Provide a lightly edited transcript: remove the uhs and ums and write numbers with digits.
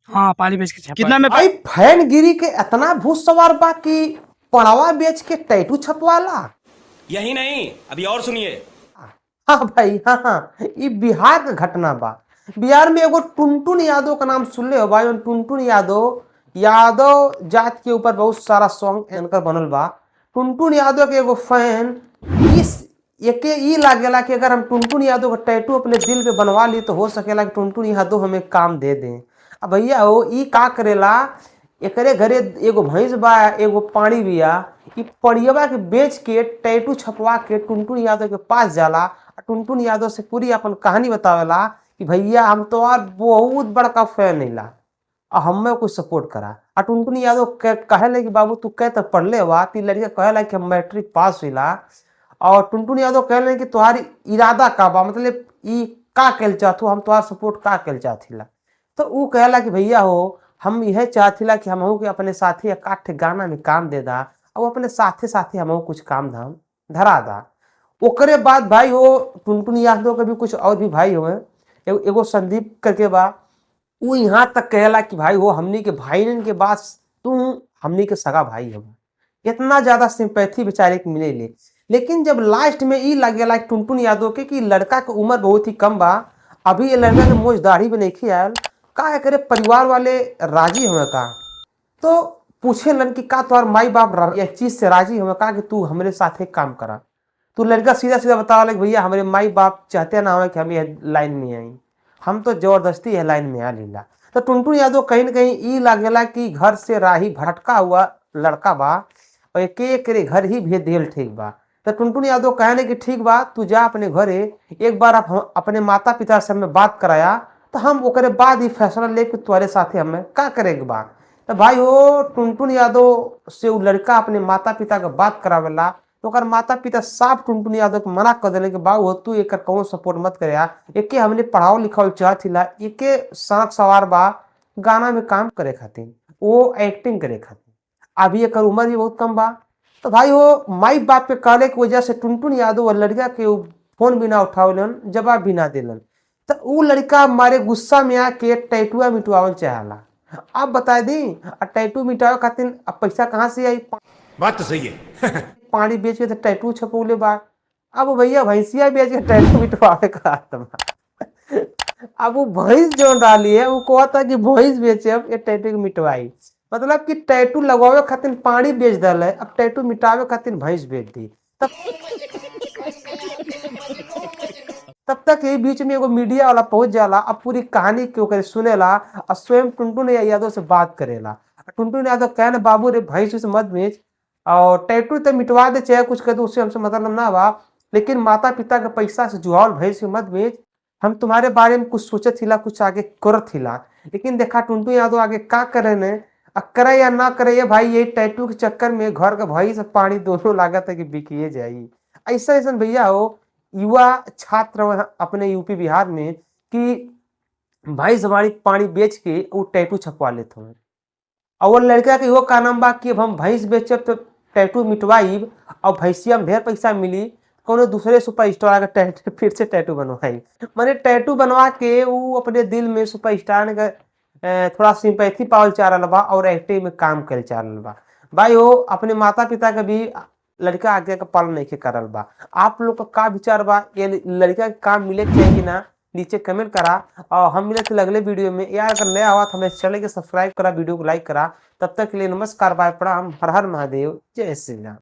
हाँ, पाली बेच के छपा। कितना में? आई फैन गिरी के इतना भूत सवार बा कि पड़वा बेच के टैटू छपवाला। यही नहीं, अभी और सुनिए। हाँ भाई, हाँ हाँ, ये बिहार का घटना बा। बिहार में एगो टुनटुन यादव का नाम सुनले हो भाई? टुनटुन यादव, यादव जात के ऊपर बहुत सारा सॉन्ग इनकर बनल बा। टुनटुन यादव के एगो फैन इस एके ई लागेला कि अगर हम टुनटुन यादव का टैटू अपने दिल पे बनवा ली तो हो सकेला कि टुनटुन यादव हमें काम दे दें। अब भैया हो, ई का करेला, एकरे घरे एगो भैंस बा, एगो पाड़ी बिया। ई पड़ियवा के बेच के टैटू छपवा के टुनटुन यादव के पास जाला आ टुनटुन यादव से पूरी अपन कहानी बतावेला कि भैया हम तो और बहुत बड़का फैन हिला आ हमें कुछ सपोर्ट करा। आ टुनटुन यादव कहेले कि बाबू तू कै तक पढ़ले हुआ? ती लड़का कहेला कि हम मैट्रिक पास हुईला। और टुनटुन यादव कहले कि तुम्हारी इरादा का बा, मतलब ई का कहल चाहत हो, हम तुम्हारा सपोर्ट का कहल चाहतिला? तो ऊ कहेला कि भैया हो, हम यह चाहतिला कि हमहू के अपने साथी एक गाना में काम दे दा और अपने साथे साथे हमहू कुछ काम धाम धरा दा। ओकरे बाद भाई हो, टुनटुन यादव के भी कुछ और भी भाई हुए, एगो संदीप करके बा, ऊ यहाँ तक कहेला कि भाई हो, हमनी के भाई के बात तू हमनी के सगा भाई हो। इतना ज्यादा सिंपैथी बेचारे के मिले ले। लेकिन जब लास्ट में ई लगेला टुनटुन यादव के कि लड़का के उम्र बहुत ही कम बा, अभी ये लड़का के मोज दाढ़ी भी नहीं आयल, का एकरे परिवार वाले राजी हुए का? तो पूछे लन कि का तोहर माई बाप यह चीज से राजी हुए का कि तू हमरे साथे काम करा? तो लड़का सीधा सीधा बता कि भैया हमारे माई बाप चाहते ना हुए कि हम यह लाइन में आई, हम तो जबरदस्ती यह लाइन में आ लीला। तो टुनटुन यादव कहीं न कहीं ई लागेला कि घर से राही भटका हुआ लड़का बा और एक घर ही भेज दिल ठीक बा। तो टुनटुन यादव कहने कि ठीक बा, तू जा अपने घरे, एक बार आप अपने माता पिता से हमें बात कराया तो हम ओकरे बाद ही फैसला लेके तुम्हारे साथे हमें का करेके बा। तो भाई हो, टुनटुन यादव से वो लड़का अपने माता पिता के बात करावेला तो ओकर माता पिता साफ टुनटुन यादव के मना कर दिले कि बाबू हो, तू एकर कौनो सपोर्ट मत करे, एके हमने पढ़ाओ लिखाओ चाहतिला, एके सड़क सवार बा गाना में काम करे खातिर, वो एक्टिंग करे खातिर, अभी एकर उम्र भी बहुत कम बा। तो भाई हो, माई बाप के कहले के वजह से टुनटुन यादव और लड़का के फोन भी ना उठावलन, जवाब भी ना दिलन। तो ऊ लड़का मारे गुस्सा में आके टैटुआ मिटवावल चाहला। अब बता दी, टैटू मिटावे खातिर अब पैसा कहाँ से आई? बात तो सही है। पानी बेच के तो टैटू छपौले बा, अब भैया भैंसिया बेच के टैटू मिटवावे का आत्मा। अब वो भैंस जो डाली है वो कहता कि भैंस बेचे अब ये टैटू के मिटवाई, मतलब कि टैटू लगवावे खातिर पानी बेच दल है, अब टैटू मिटावे खातिर भैंस बेच दी। तब तक यही बीच में एगो मीडिया वाला पहुंच जाला, अब पूरी कहानी के ओकरे सुनेला और स्वयं टुनटुन यादव से बात करेला। टुनटुन यादव कहे ना बाबू रे भैंस उस मत बेच और टैटू तो मिटवा दे चाहे कुछ कर दे, उससे हमसे मतलब ना बा, लेकिन माता पिता के पैसा से जुआल भैंस मत बेच, हम तुम्हारे बारे में कुछ सोचत हिला, कुछ आगे करत हिला। लेकिन देखा टुनटुन यादव आगे का करे ने, अब करे या ना करे ये भाई, यही टैटू के चक्कर में घर का भैंस पानी दोनों लागत है कि बिकिए जाई। ऐसा ऐसा भैया हो युवा छात्र अपने यूपी बिहार में कि भैंस हमारी पानी बेच के वो टैटू छपवा लेते हैं। और वो लड़का के वो का नाम बा कि अब हम भैंस बेचब तो टैटू मिटवाइब और भैंसिया में ढेर पैसा मिली, कोनो दूसरे सुपर स्टार का टैटू फिर से टैटू बनवाई, माने टैटू बनवा के वो अपने दिल में सुपर स्टार का थोड़ा सिंपैथी पावल चाह रहा बा और एक्टिंग में काम करे चाह रहा बा। भाई वो अपने माता पिता का भी लड़का आगे का पालन नहीं करल बा। आप लोग का का विचार बा, ये लड़का के काम मिले चाहिए कि ना, नीचे कमेंट करा। और हम मिले थे अगले वीडियो में। यार अगर नया हुआ तो हमें चैनल के सब्सक्राइब करा, वीडियो को लाइक करा। तब तक के लिए नमस्कार, बाय, प्रणाम, हर हर महादेव, जय श्री राम।